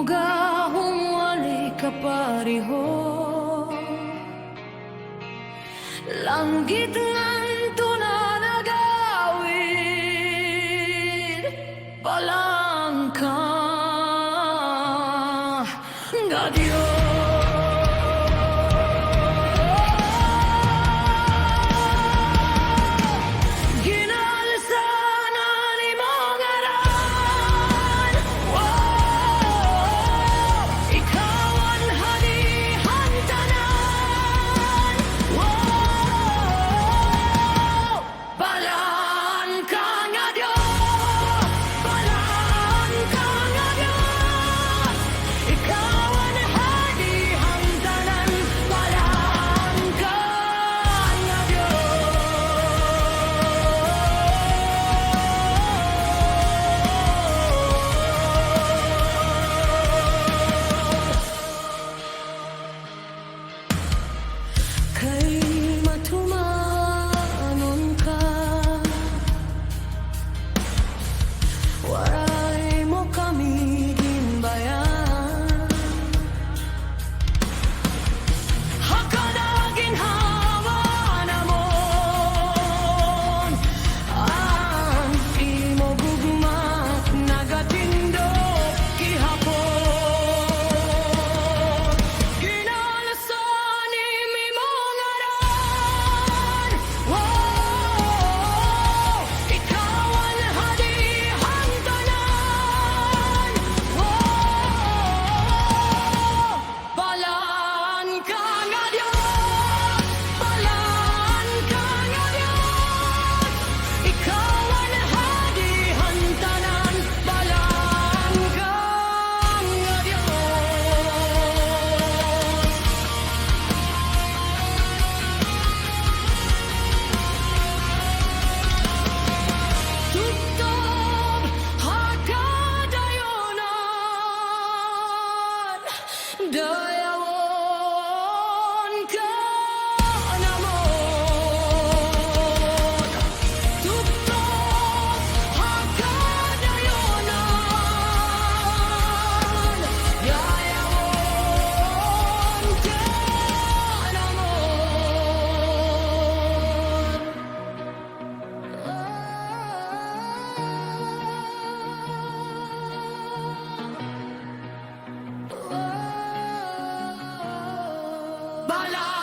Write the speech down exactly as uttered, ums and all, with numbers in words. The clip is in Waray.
Gahom waray kapareho. Langgit nganto na nagawid, balaan ka nga Dios. Ginalsa na an imo ngaran. Wow! Ikaw an hadi han tanan. Wow! Balaan ka nga Dios, balaan ka nga Dios. Ikaw an hadi han tanan, balaan ka nga Dios. Kay matumanon ka, waray mo kami ginbayan. Ha kada ginhawa namon, an imo gugma nagatindog gihapon. Ginalsa an imo ngaran. Wow! Ikaw an hadi han tanan. Wow! Balaan ka nga Dios, balaan ka nga Dios. Ikaw an hadi han tanan, balaan ka nga Dios. Tubtob ha kadayonan, dayawon ka namon. Tubtob ha kadayonan, dayawon ka namon. Bala